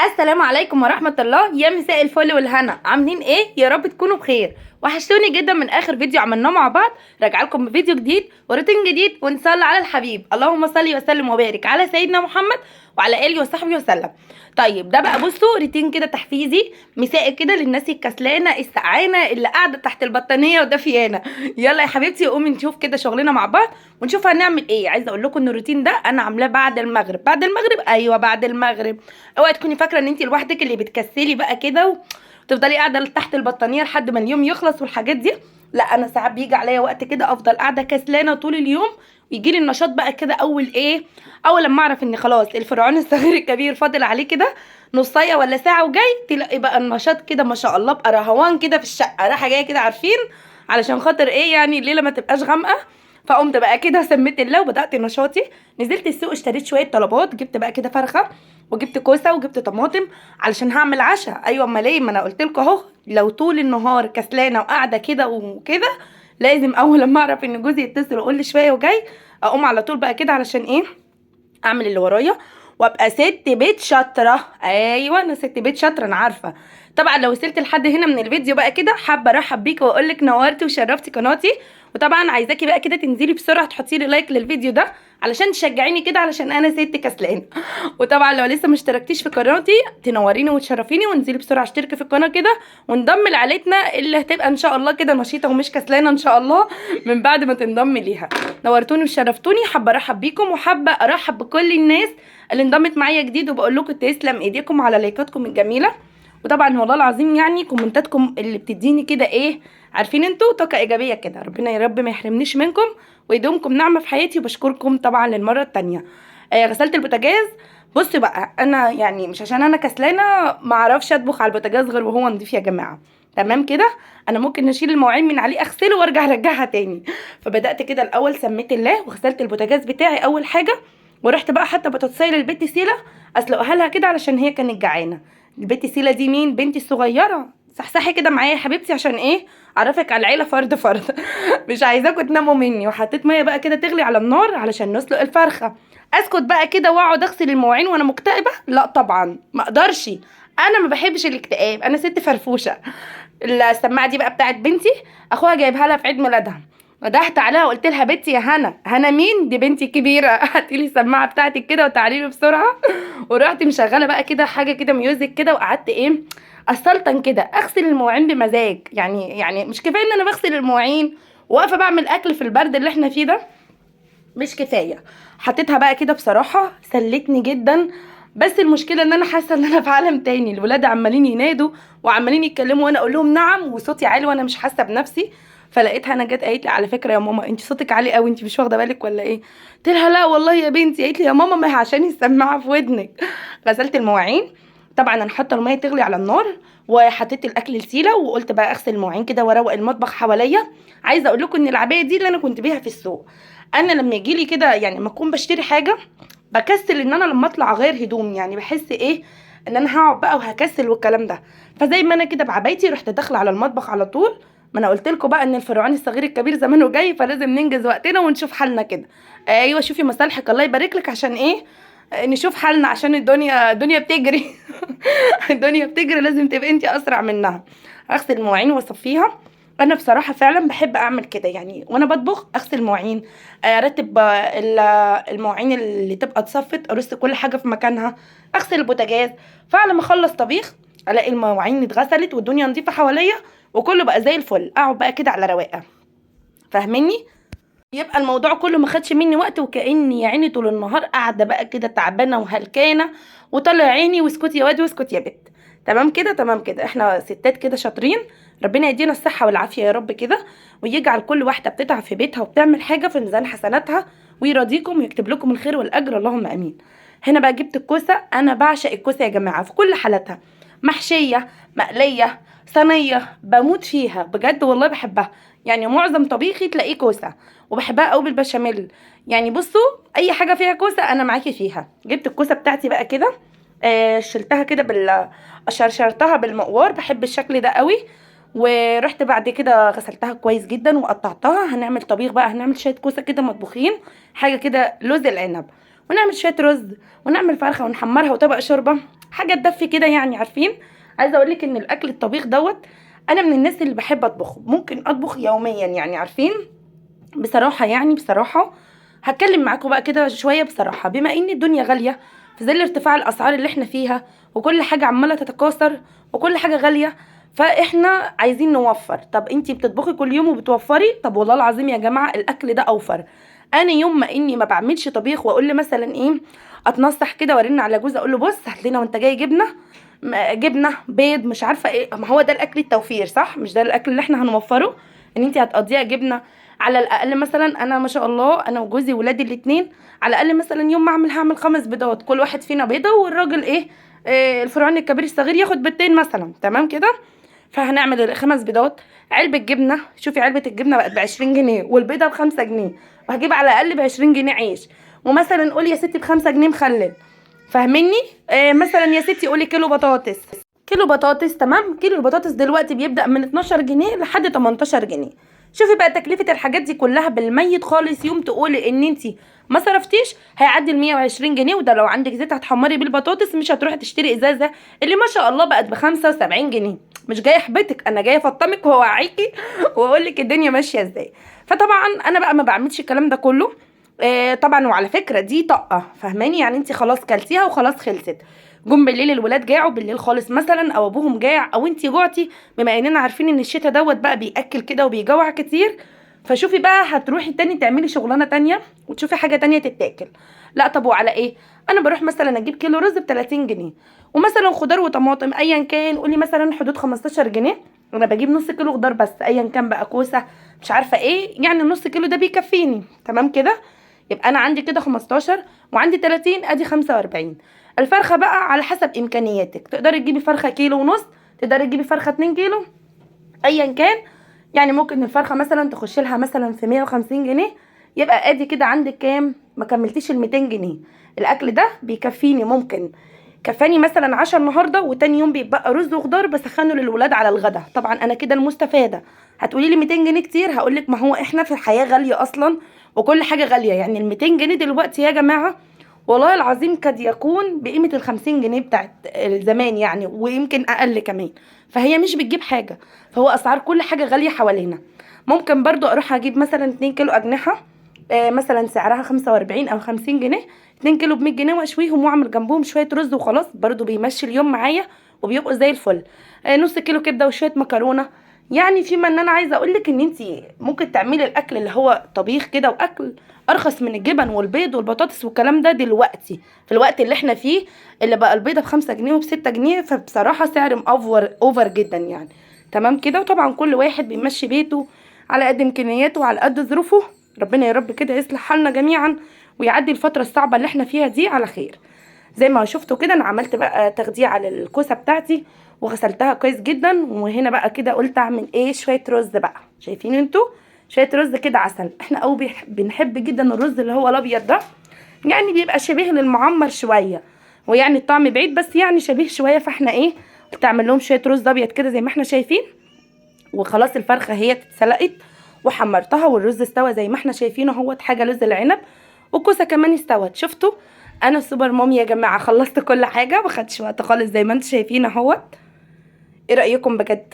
السلام عليكم ورحمة الله. يا مساء الفل والهنا، عاملين ايه؟ يا رب تكونوا بخير. وحشتوني جدا من اخر فيديو عملناه مع بعض. راجع لكم بفيديو جديد وروتين جديد، ونصلي على الحبيب. اللهم صل وسلم وبارك على سيدنا محمد وعلى اله وصحبه وسلم. طيب ده بقى بصوا روتين كده تحفيزي مسائي كده للناس الكسلانه السقعانه اللي قاعدة تحت البطانيه ودافيانه. يلا يا حبيبتي قومي نشوف كده شغلنا مع بعض ونشوف هنعمل ايه. عايزه اقول لكم ان الروتين ده انا عاملاه بعد المغرب. بعد المغرب، ايوه بعد المغرب. اوعي تكوني فاكره ان انت لوحدك اللي بتكسلي بقى كده وتفضلي قاعدة تحت البطانيه لحد ما اليوم يخلص والحاجات دي. لا، انا ساعات بيجي عليا وقت كده افضل قاعدة كسلانه طول اليوم، ويجي لي النشاط بقى كده اول ايه، اول لما اعرف ان خلاص الفرعون الصغير الكبير فاضل عليه كده نصايه ولا ساعة وجاي، تلاقي بقى النشاط كده ما شاء الله، بقى رهوان كده في الشقة رايحة جاية كده، عارفين علشان خاطر ايه؟ يعني الليلة ما تبقاش غامقه. فقمت بقى كده سميت الله وبدات نشاطي. نزلت السوق اشتريت شوية طلبات، جبت بقى كده فرخة وجبت كوسة وجبت طماطم علشان هعمل عشاء. ايوه امال ايه، ما انا قلت لكم اهو، لو طول النهار كسلانه وقاعدة كده وكده لازم اول لما اعرف ان جوزي يتصل ويقول لي شوية وجاي اقوم على طول بقى كده علشان ايه، اعمل اللي ورايا وابقى ست بيت شاطرة. ايوه انا ست بيت شاطرة، انا عارفه. طبعا لو وصلت لحد هنا من الفيديو بقى كده، حابة ارحب بيك واقول لك نورتي وشرفتي قناتي. وطبعا عايزاكي بقى كده تنزلي بسرعة تحطي لي like للفيديو ده علشان تشجعيني كده، علشان انا ست كسلانه. وطبعا لو لسه ما اشتركتيش في قناتي تنوريني وتشرفيني، وانزلي بسرعة اشتركي في القناة كده وانضمي لعيلتنا اللي هتبقى ان شاء الله كده نشيطه ومش كسلانه ان شاء الله من بعد ما تنضمي ليها. نورتوني وشرفتوني. حابة ارحب بيكم وحابة ارحب بكل الناس اللي انضمت معايا جديد، وبقول لكم تسلم ايديكم على لايكاتكم الجميلة. وطبعا والله العظيم يعني كومنتاتكم اللي بتديني كده ايه، عارفين انتوا طاقة ايجابية كده، ربنا يا رب ما يحرمنيش منكم ويدومكم نعمه في حياتي. وبشكركم طبعا للمرة الثانية. غسلت البوتاجاز. بصوا بقى، انا يعني مش عشان انا كسلانه ما اعرفش اطبخ على البوتاجاز غير وهو نضيف يا جماعة، تمام كده. انا ممكن اشيل المواعين من عليه اغسله وارجع ارجعها تاني. فبدات كده الاول سميت الله وغسلت البوتاجاز بتاعي اول حاجة، ورحت بقى حتى بطاطسيه للبت سيلا اسلقها لها كده علشان هي كانت جعانة. البت سيلا دي مين؟ بنتي الصغيرة. صحصحي كده معايا يا حبيبتي عشان ايه، اعرفك على العيلة فرد فرد. مش عايزاكم تناموا مني. وحطيت مية بقى كده تغلي على النار علشان نسلق الفرخه. اسكت بقى كده واقعد اغسل المواعين وانا مكتئبه؟ لا طبعا ما اقدرش، انا ما بحبش الاكتئاب، انا ست فرفوشه. السماعة دي بقى بتاعت بنتي، اخوها جايبها لها في عيد ميلادها. ندهت عليها وقلت لها بنتي يا هنا. هنا مين دي؟ بنتي الكبيرة. هاتي لي السماعة بتاعتك كده وتعالي لي بسرعة. ورحت مشغله بقى كده حاجة كده music كده، وقعدت ايه اسلطن كده اغسل المواعين بمزاج. يعني مش كفاية ان انا بغسل المواعين واقفة بعمل اكل في البرد اللي احنا فيه ده، مش كفاية. حطيتها بقى كده بصراحة سلتني جدا. بس المشكلة ان انا حاسه ان انا في عالم تاني، الولاد عمالين ينادوا وعمالين يتكلموا وانا اقول لهم نعم وصوتي عالي وانا مش حاسه بنفسي. فلقيتها انا جت قالت لي على فكرة يا ماما انت صوتك عالي قوي، انت مش واخده بالك ولا ايه؟ قلت لها لا والله يا بنتي. قالت لي يا ماما ما هي عشان السماعة في ودنك. غسلت المواعين طبعا، انا حاطه المية تغلي على النار وحطيت الاكل لسيله، وقلت بقى اغسل المواعين كده واروق المطبخ حواليا. عايزه اقول لكم ان العباية دي اللي انا كنت بيها في السوق، انا لما يجي لي كده يعني لما اكون بشتري حاجة بكسل ان انا لما اطلع اغير هدوم، يعني بحس ايه ان انا هقعد بقى وهكسل والكلام ده. فزي ما انا كده بعبايتي رحت داخله على المطبخ على طول. ما انا قلت لكم بقى ان الفرعون الصغير الكبير زمانه جاي، فلازم ننجز وقتنا ونشوف حالنا كده. ايوه شوفي مصالحك الله يبارك لك، عشان ايه نشوف حالنا، عشان الدنيا بتجري. الدنيا بتجري، لازم تبقي انت اسرع منها. اغسل المواعين واصفيها. انا بصراحة فعلا بحب اعمل كده، يعني وانا بطبخ اغسل المواعين، ارتب المواعين اللي تبقى اتصفت، ارص كل حاجة في مكانها، اغسل البوتاجاز. فعلى ما اخلص طبيخ الاقي المواعين اتغسلت والدنيا نظيفة حواليا وكله بقى زي الفل. اقعد بقى كده على رواقه، فاهميني؟ يبقى الموضوع كله ما خدش مني وقت، وكاني يا عيني طول النهار قاعدة بقى كده تعبانة وهلكانه وطلع عيني، واسكتي يا واد واسكتي يا بت. تمام كده، تمام كده، احنا ستات كده شاطرين، ربنا يدينا الصحة والعافية يا رب كده، ويجعل كل واحدة بتتعب في بيتها وبتعمل حاجة في ميزان حسناتها، ويرضيكم ويكتب لكم الخير والاجر، اللهم امين. هنا بقى جبت الكوسه، انا بعشق الكوسه يا جماعة في كل حالاتها، محشيه، مقلية، صينية، بموت فيها بجد والله بحبها. يعني معظم طبيخي تلاقيه كوسة، وبحبها قوي بالبشاميل. يعني بصوا اي حاجة فيها كوسة انا معاكي فيها. جبت الكوسه بتاعتي بقى كده، شلتها كده شرشرتها بالمقوار، بحب الشكل ده قوي. ورحت بعد كده غسلتها كويس جدا وقطعتها. هنعمل طبيخ بقى، هنعمل شوية كوسة كده مطبوخين، حاجة كده لوز العنب. ونعمل شوية رز ونعمل فرخة ونحمرها وطبق شوربة، حاجة تدفي كده يعني. عارفين، عايزه اقول لك ان الاكل الطبيخ دوت انا من الناس اللي بحب اطبخ، ممكن اطبخ يوميا يعني. عارفين بصراحة، يعني بصراحة هتكلم معاكم بقى كده شوية بصراحة، بما ان الدنيا غالية في ظل ارتفاع الاسعار اللي احنا فيها، وكل حاجة عماله تتكاثر وكل حاجة غالية، فاحنا عايزين نوفر. طب انتي بتطبخي كل يوم وبتوفري؟ طب والله العظيم يا جماعة الاكل ده اوفر. انا يوم ما اني ما بعملش طبيخ واقول له مثلا ايه، اتنصح كده وارن على جوزي اقول له بص هات لنا وانت جاي جبنه، جبنه بيض مش عارفه ايه. ما هو ده الاكل التوفير صح؟ مش ده الاكل اللي احنا هنوفره، ان انتي هتقضيها جبنه على الاقل. مثلا انا ما شاء الله انا وجوزي وولادي الاثنين على الاقل مثلا يوم ما اعمل هعمل 5 بيضات، كل واحد فينا بيضة، والراجل ايه، الفرعون الكبير الصغير ياخد بيضتين مثلا، تمام كده. فهنعمل ال5 بيضات، علبة جبنه، شوفي علبة الجبنة بقت ب20 جنيه والبيضة ب5 جنيه، وهجيب على الاقل ب20 جنيه عيش، ومثلا قولي يا ستي ب5 جنيه مخلل، فاهميني؟ مثلا يا ستي قولي كيلو بطاطس، كيلو بطاطس تمام. كيلو البطاطس دلوقتي بيبدأ من 12 جنيه لحد 18 جنيه. شوفي بقى تكلفة الحاجات دي كلها بالميت خالص، يوم تقولي ان انتي ما صرفتيش هيعدي ال 120 جنيه، وده لو عندك زيت هتحمري بالبطاطس، مش هتروحي تشتري ازازة اللي ما شاء الله بقت ب75 جنيه. مش جاية احبطك، انا جاية افطمك واوعيكي واقول لك الدنيا ماشية ازاي. فطبعا انا بقى ما بعملش الكلام ده كله. طبعا وعلى فكرة دي طاقة، فاهماني؟ يعني انتي خلاص كلتيها وخلاص خلصت. جم بالليل الولاد جاعوا بالليل خالص مثلا، او ابوهم جاع، او انتي جوعتي، بما اننا عارفين ان الشتا دوت بقى بياكل كده وبيجوع كتير. فشوفي بقى هتروحي تاني تعملي شغلانة تانية وتشوفي حاجة تانية تتاكل. لا طب وعلى ايه؟ انا بروح مثلا اجيب كيلو رز ب 30 جنيه، ومثلا خضار وطماطم ايا كان قولي مثلا حدود 15 جنيه. انا بجيب نص كيلو خضار بس، ايا كان بقى كوسة مش عارفه ايه، يعني النص كيلو ده بيكفيني تمام كده. يبقى انا عندي كده 15 وعندي 30، ادي 45. الفرخه بقى على حسب امكانياتك، تقدري تجيبي فرخة كيلو ونص، تقدري تجيبي فرخة 2 كيلو، ايا كان. يعني ممكن الفرخه مثلا تخش لها مثلا في 150 جنيه، يبقى ادي كده عندك كام؟ ما كملتيش ال 200 جنيه. الاكل ده بيكفيني، ممكن كفاني مثلا 10 النهارده، وتاني يوم بيبقى رز وخضار بسخنه للولاد على الغدا. طبعا انا كده المستفادة. هتقولي لي 200 جنيه كتير، هقول لك ما هو احنا في الحياة غالية اصلا وكل حاجة غالية. يعني ال 200 جنيه دلوقتي يا جماعة والله العظيم قد يكون بقيمة ال 50 جنيه بتاعت زمان يعني، ويمكن اقل كمان. فهي مش بتجيب حاجة، فهو اسعار كل حاجة غالية حوالينا. ممكن برضو اروح اجيب مثلا 2 كيلو اجنحة، مثلا سعرها 45 او 50 جنيه، 2 كيلو ب100 جنيه، واشويهم واعمل جنبهم شوية رز وخلاص، برضو بيمشي اليوم معايا وبيبقوا زي الفل. نص كيلو كبده وشوية مكرونه. يعني فيما ان انا عايزه اقول لك ان انتي ممكن تعملي الاكل اللي هو طبيخ كده واكل ارخص من الجبن والبيض والبطاطس والكلام ده دلوقتي في الوقت اللي احنا فيه، اللي بقى البيضة ب5 جنيه وب6 جنيه، فبصراحة سعر over over جدا يعني تمام كده. وطبعا كل واحد بيمشي بيته على قد امكانياته وعلى قد ظروفه. ربنا يا رب كده يصلح حالنا جميعا ويعدي الفترة الصعبة اللي احنا فيها دي على خير. زي ما شفتوا كده انا عملت بقى تغذية على الكوسه بتاعتي وغسلتها كويس جدا، وهنا بقى كده قلت اعمل ايه، شوية رز بقى. شايفين انتوا شوية رز كده عسل. احنا قوي بنحب جدا الرز اللي هو الابيض ده، يعني بيبقى شبيه للمعمر شوية، ويعني الطعم بعيد بس يعني شبيه شوية. فاحنا ايه، قلت اعمل لهم شوية رز ابيض كده زي ما احنا شايفين. وخلاص الفرخه هي اتسلقت وحمرتها والرز استوى زي ما احنا شايفين اهوت، حاجة لوز العنب، والكوسه كمان استوت. شفتوا انا super mom يا جماعة، خلصت كل حاجة ما خدتش وقت خالص زي ما انتم شايفين اهوت. ايه رايكم بجد؟